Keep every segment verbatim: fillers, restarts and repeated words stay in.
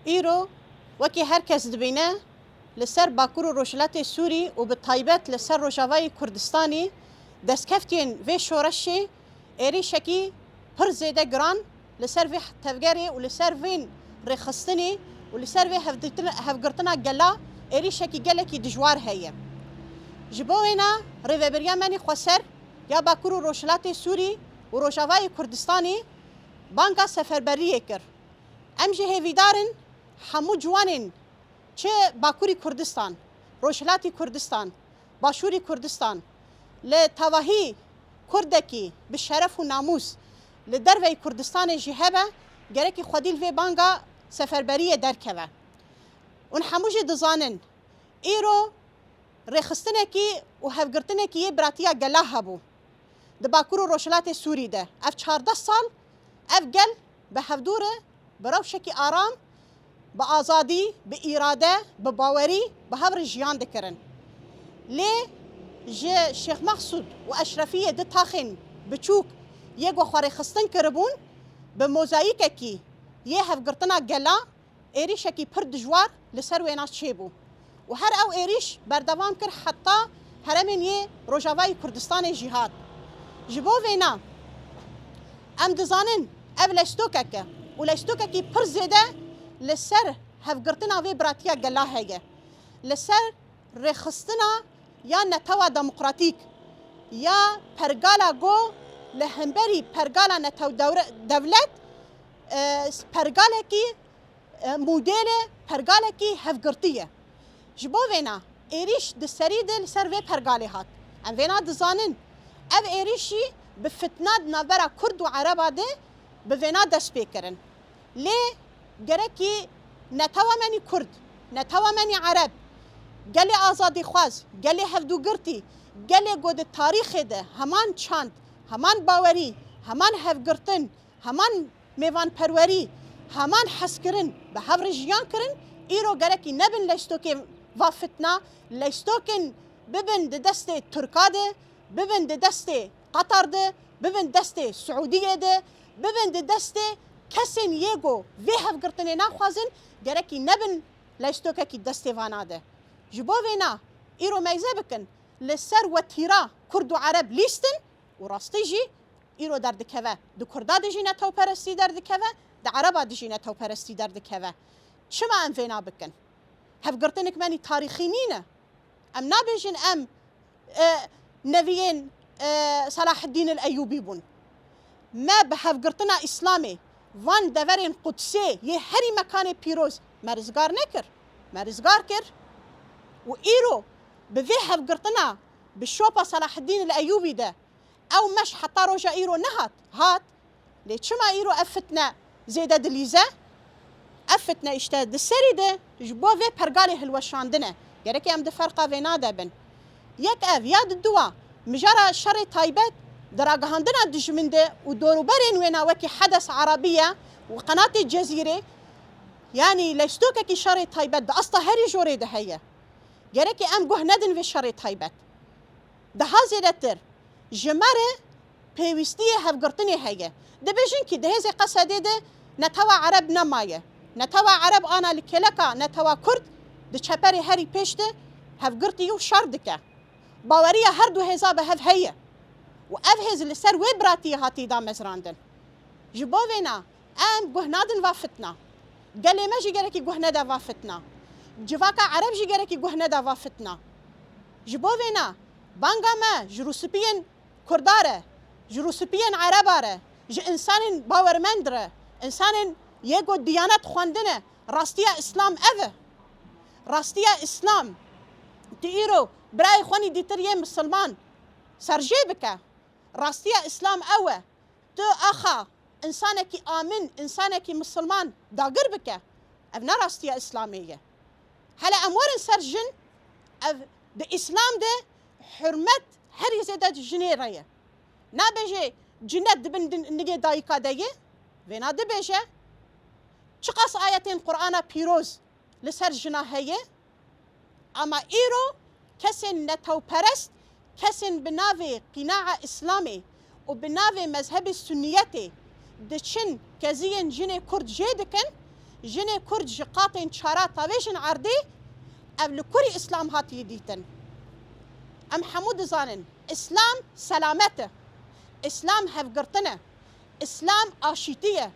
Îro, wekî her kes dibîne, li ser Bakur û Rojhilatê Sûrî û bi taybet li ser Rojavayê Kurdistanî destkeftiyên vê şoreşê êrîşekî pir zêde giran li ser vê tevgerê û li ser vên rêxistinê û li ser vê hevdîtin-, hevgirtina gela êrîşekî gelekî dijwar heye. Ji bo wêna rêvebiriya me nî xweser ya Bakur û Rojhilatê Sûrî û Rojavayê Kurdistanê banga seferberiyê kir. Em jî hêvîdar in hemû ciwanên çi Bakurî Kurdistan, Rojhilatî Kurdistan, Başûrî Kurdistan, li tevahî Kurdekî bi şeref û namûs li derveyî Kurdistanê jî hebe, gerekî xwedî li vê banga seferberiyê derkeve. Hûn hemû jî dizanin, îro rêxistinekî û hevgirtinekî yê biratiya gela hebû di Bakur û Rojhilatê Sûrî de. Ev çardeh sal ev gel bi hevdû re bi rewşekî aram, bi azadî, bi îrade, bi bawerî bi hev re jiyan dikirin. Lê ji Şêx Mexsûd û Eşrefiyê du taxên biçûk yê ku xwe rêxistin kiribûn, bi mozayîkekî yê hevgirtina gela êrîşekî pir dijwar li ser wêna çêbû û her ew êrîş berdewam kir heta herêmên yê Rojavayê Kurdistanê jî hat. Ji bo vêna em dizanin ev lestokek e û lestokekî pir zêde li ser hevgirtina vê biratiya gela heye. Li ser rêxistina ya netewa demokratîk, ya pergala ku li hemberî pergala netew dewre-, dewlet, e, pergalekî, e, modêlê pergalekî hevgirtî ye. Ji bo vêna êrîş di serî de li ser vê pergalê hat. Em vêna dizanin. Ev êrîş jî bi fitna di navbera Kurd û Ereba de bi vêna dest pê kirin. Lê gerekî netewa me nî Kurd, netewa me nî Ereb, gelê azadîxwaz, gelê hevdûgirtî, gelê ku di tarîxê de heman çand, heman bawerî, heman hevgirtin, heman mêvanperwerî, heman hezkirin bi hev re jiyan kirin, îro gerekî nebin leştokê va fitna, leştokên bibin di destê Tirka de, bibin di destê Qatar de, bibin destê Siûdiyê de, bibin di destê kesên yê ku vê hevgirtinê naxwazin, gerekî nebin leştokekî destê vana de. Ji bo vêna îro meyze bikin, li ser wetîra Kurd û Ereb lîstin û rastî jî îro derdikeve. Di Kurda de jî netewperestî derdikeve, di Ereba de jî netewperestî derdikeve. Çima em vêna bikin? Hevgirtinik me nî tarîxî nîne. Em nabêjin em, e, neviyên, e, Selaheddîn el Eyûbî bûn. Me bi hevgirtina Îslamê van deverên Qudsê yê herî mekanê pîroz me rizgar nekir. Me rizgar kir û îro bi vê hevgirtina bi şopa Selaheddîn el Eyûbî de ew meş heta roja îro nehat. Hat. Lê çima îro ev fitne zêde dilîze? Ev fitne îşte di serî de ji bo vê pergalê hilweşandine. Gerekê em di ferqa vêna de bin. Yek ev, ya di dua, mijara şerê taybet di ragihandina dijmin de û dorûberên wêna wekî Hedes Arabiye û Qenatê Cezîrê, yanî leştokekî şerê taybet di asta herî jorê de heye. Gerekê em guh nedin vê şerê taybet. Daha zêdetir ji me re pêwîstiyê hevgirtinê heye. Dibêjin kî di hêzê Qesedê de netewa Ereb nemaye. Netewa Ereb ana li kêleka netewa Kurd di çeperê herî pêş de hevgirtî û şer dike. Baweriya her du hêza bi hev heye û ev hêz li ser wê biratiyê hatî damezrandin. Ji bo vêna em guh nadin va fitna. Gelê me jî gerekî guh nede va fitna. Civaka Ereb jî gerekî guh nede va fitna. Ji bo vêna banga me ji rûspiyên Kurda re, ji rûspiyên Ereba re, ji însanên bawermend re, însanên yê ku diyanet xwendine, rastiya Îslam ev e. Rastiya Îslam, tu îro birayê xwe nî dîtir yê misilman serjê bike. Rastiya Îslam ew e. Tu axa însanekî amin, însanekî misilman dagir bike. Ev ne rastiya Îslamê ye. Hele em werin ser jin, ev di Îslam de hurmet herî zêde di jinê re ye. Nabêje cinet di bin din-, nigê dayika de ye. Vêna dibêje. Çiqas ayetên Qur'ana pîroz li ser jina heye. Ama îro kesên netewperest, kesên bi navê qînaa Îslamê û bi navê mezhebê Sunniyetê diçin keziyên jinê Kurd jê dikin, Jinê Kurd ji qatên çara tavêjin erdê, ev li kurî Îslam hatiye dîtin. Em hemû dizanin, Îslam selamet e. Îslam hevgirtin e. Îslam aşîtî ye.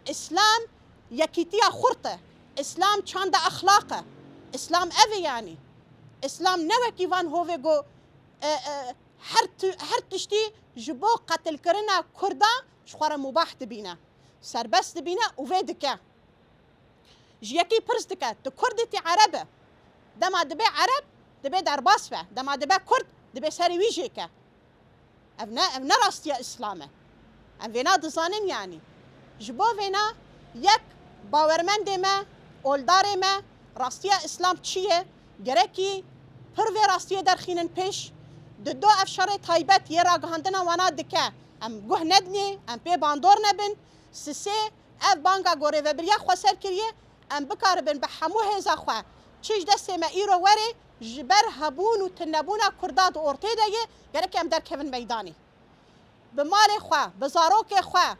Îslam yekîtiya xurt e. Îslam çanda exlaq e. Îslam ev e yanî. Îslam ne wekî van hovê ku, e, e, her tu-, her tiştî ji bo qetilkirina Kurda ji xwe re mubah dibîne. Serbest dibîne û vê dike. Ji yekî pirs dike, tu Kurd î, tî Ereb î? Dema dibe Ereb, dibe derbas be. Dema dibe Kurd, dibe serê wî jêke. Ev ne, ev ne rastiya Îslam e. Em vêna dizanin yanî. Ji bo vêna yek bawermendê me, oldarê me, rastiya Îslam çi ye? Gerekî pir vê rastiyê derxînin pêş. Dido ev şerê taybet yê ragihandina wana dike. Em guh nedinê, em pê bandor nebin. Sisê ev banga ku rêvebiriya xweser kiriye, em bikaribin bi hemû hêza xwe çi ji destê me îro were, ji ber hebûn û tunebûna Kurda di ortê de ye, gerek em derkevin meydanê. Bi malê xwe, bi zarokê xwe,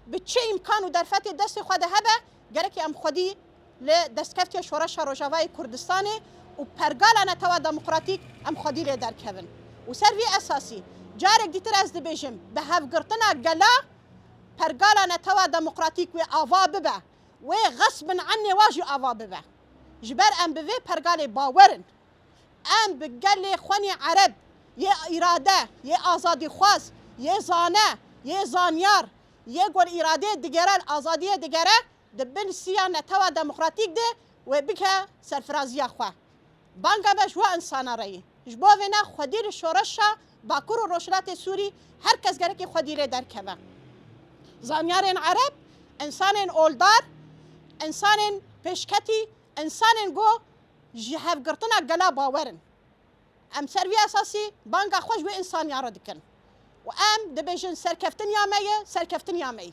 bi çi îmkan û derfetê destê xwe de hebe, gerek em xwedî li destkeftiya Şoreşa Rojavayê Kurdistanê û pergala netewa demokratîk em xwedî lê derkevin. Û ser vî esasî, carek dîtir ez dibêjim, bi hevgirtina gela pergala netewa demokratîk wê ava bibe, wê xesbin ennê wa jî ava bibe. Ji ber em bi vê pergalê bawer in. Em bi gelê xwenî Ereb, yê îrade, yê azadîxwaz, yê zane, yê zanyar, yê ku li îradeyê digere, li azadiyê digere, di bin siya netewa demokratîk de wê bike serfiraziya xwe. Banga me ji we insana re ye. Ji bo vêna xwedî li şoreşa Bakur û Rojhilatê Sûrî her kes gerekî xwedî lê derkeve. Zanyarên Ereb, insanên oldar, insanên pêşketî, insanên ku ji hevgirtina gela bawer in. Em ser vî esasî banga xwe ji wê insaniya re dikin. Û em dibêjin serkeftin ya me ye, serkeftin ya me ye.